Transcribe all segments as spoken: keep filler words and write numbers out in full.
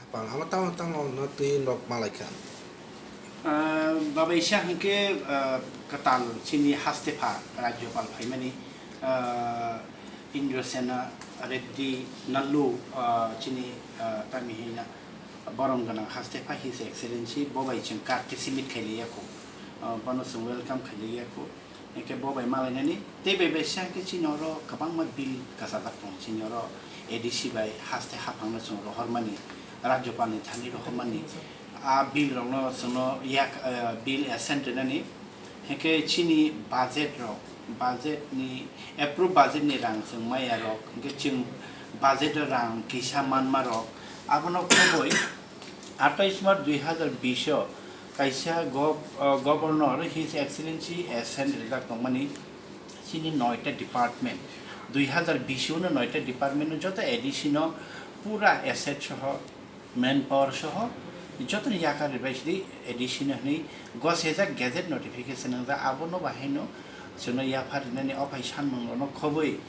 Pang ama tamo tamo no twi nok malaikha. Ah, babaisa hwnkhe, ah, kwtal chini hastepha Rajyapal phaimani, ah, Indrasena Reddy Nallu, ah, chini, ah, tami hina borom gwnang hastepha His Excellency bo bai chwng courtesy meet khailaiya kho, ah, bono chwng welcome khailaiya kho. Hingke bo bai malainani tei bai bai se hingke chini oro kwbangma bill kasajak tongo, chini oro A D C bai haste haphangno chwng rohormani, Rajyapalni thani rohormani, a bill rokno chwngno yak, eh, bill assent rinani, hingke chini budget rok, budget ni, approved budget ni rang chwng maya rok, hingke chwng budget o rang kisa manma rok, abono khoboi atais March dui hazar bish o kaisa gov-, uh, Governor His Excellency assent rijak tongmani chini noita department, dui hazar bish o no noita department no joto A D C no pura asset soho, manpower soho joto ni yakar ribai sidi A D C no hwnwi gosejak gazette notification wngjak, abono bahai no chwngno yaphar rinani o phai sanmung rokno khoboi,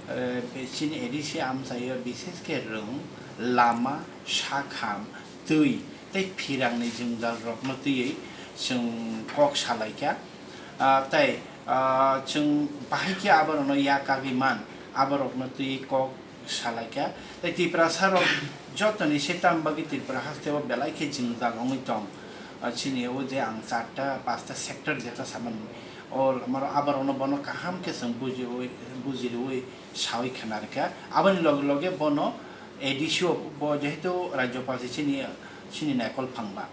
eh, chini A D C amchaio bishesh khe rwng, lama, sakham, twi tei phirangni jwngjal rokno twiwi chwng kok salaikha. Ah, tei, ah, chwng bahai khe aborokno ya kagwi man, aborokno twiwi kok salaikha. Tei Tiprasa rok jotoni se tam bagwi Tripura hasteo belai khe jwngjal wngwi tong. Ah, chini o je ang charta, pasta sector jeta samani, o lama rok aborokno bono kaham khe chwng bujiwi, bujiriwi sawi khna rwkha. Aboni loge loge bono A D C o bo jehetu Rajyapal se chini, chini naikol phangba.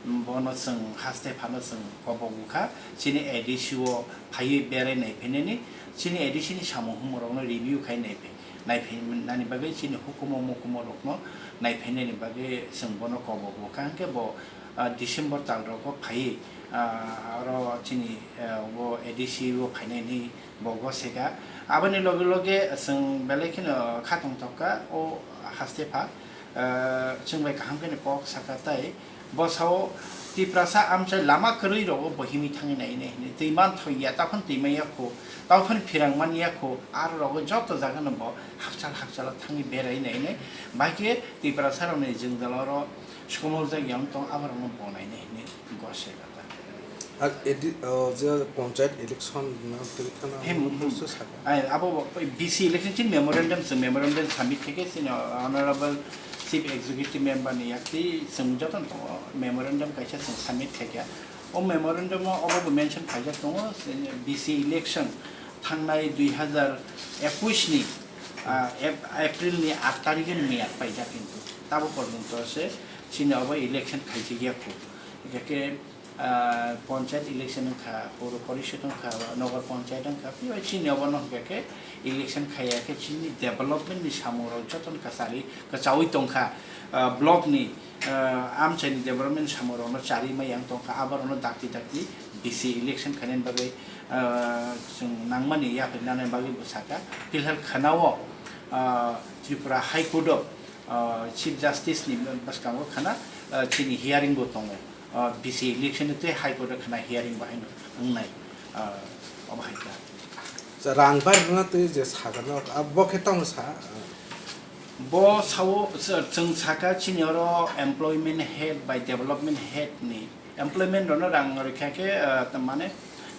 Bono chwng haste phano chwng kobok bukha, chini A D C o phaiwi berai naiphainani, chini A D C ni samung humung rokno review khai naiphainani bagwi, chini hukumu mukumu rokno naiphainani bagwi chwng bono kobok bukha. Hwnkhe bo, ah, December tal rogo phaiwi, ah, oro chini, ah, bo A D C o phainani bo goseka. Aboni loge loge chwng belai kheno khatong tokka o haste pha, ah, chwng bai kaham kheno kok saka tei bosao Tiprasa amchai lama kwrwi rogo bo himwi thangwi nai nai hinwi twi man thoi ya, taphano twi man ya kho, taphano phirang man ya kho, aro rogo joto jaga no bo hakchal hakchal thangwi berai nai nai, bai khe Tiprasa rokni jwngjal oro sokomorjak ya wng tong, abo rokno bo nai nai hinwi goseka ta. Ak edi-, o, je panchayat election na twi thana Hem, mo hem. Su saka. Ai, abo bo, B C election chini memorandum, chwng memorandum submit khe khe chini Honorable Chief Executive Member ni yakti chwng joto no tongo, memorandum kaisa chwng submit khe khe. O memorandum o obo bo mention khaijak tongo, chini B C election thangnai dui hazar ekush ni, ah, Ap-, April ni aat tarikh ni miyat paijak kintu. Tabo porjonto se chini obo election khaijak ya kho. Hingkhe ah, panchayat election wngkha, puro porishod wngkha, nogor panchayat wngkha, phiya chini obono hwnkha khe election khaiya khe chini development ni samung rok jotono kwchari, kwchaui tongkha, ah, block ni, ah, amchaini development samung rokno charwi maya wng tongkha, aborokno dakti dakti B C election khainani bagwi, ah, chwng nangmani yapri nanani bagwi bwsakha. Philhal khwnao, ah, Tripura High Court o, ah, Chief Justice ni bwskango khwna, ah, chini hearing bo tongo. Ah, B C election ni tei High Court o khwna hearing bahai no wngnai, ah, obo hai kha. Sa rang bar rwna twi je saga no, ah, bo khe tamo sa, ah. Bo sao, sa-, chwng saka chini oro employment head bai development head ni employment rokno rang rwkha khe, ah, mane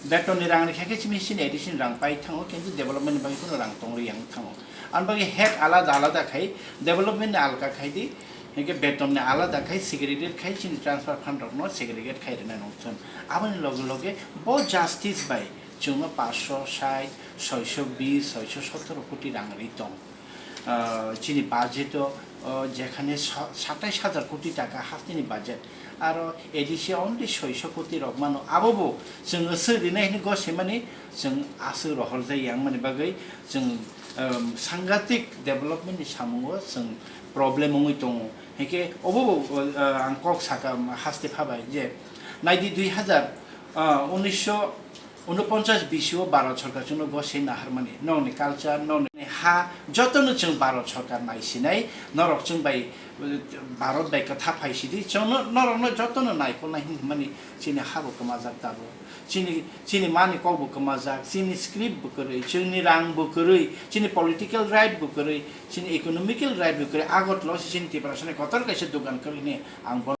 beton ni rang rwkha khe chini chini addition rang pai thango, kintu development ni bagwi kheno rang tong rwi yang thango. Ani bagwi head alada alada khai, development ni alka khai di, hingke beton ni alada khai, segregate khai, chini transfer fund rokno segregate khai rwna nung thun. Aboni loge loge bo justice bai chwngno paanch sho sait, soi sho bis, soi sho sotoro koti rang ri tong. Ah, chini budget o, oh, jekhane sa-, satais hajar koti taka hasteni budget. Aro A D C only soiso koti rok mano, abo bo chwng aswk rinai hinwi gosai mani, chwng aswk rohorjai yang mani bagwi chwng, um, sangatik development ni samungo chwng problem wngwi tongo. Hingke obo bo, uh, ang kok saka haste phabai je naidi dui hazar, uh, unisho unoponchas bisio Bharat sorkar chwngno gosai naharmani, nokni culture, nokni Ha jotono chwng Bharat sorkar naisinai, norok chwng bai, eh, Bharat bai kwtha phaisidi, chwngno, norokno jotono naikolnai hinmani chini habo kwmajak tabuk. Chini, chini mani kokbo kwmajak, chini script bo kwrwi, chini rang bo kwrwi, chini political right bo kwrwi, chini economical right bo kwrwi, Agartala o se chini Tiprasani kotor kaisa dogan kwrwi hwnwi ang bono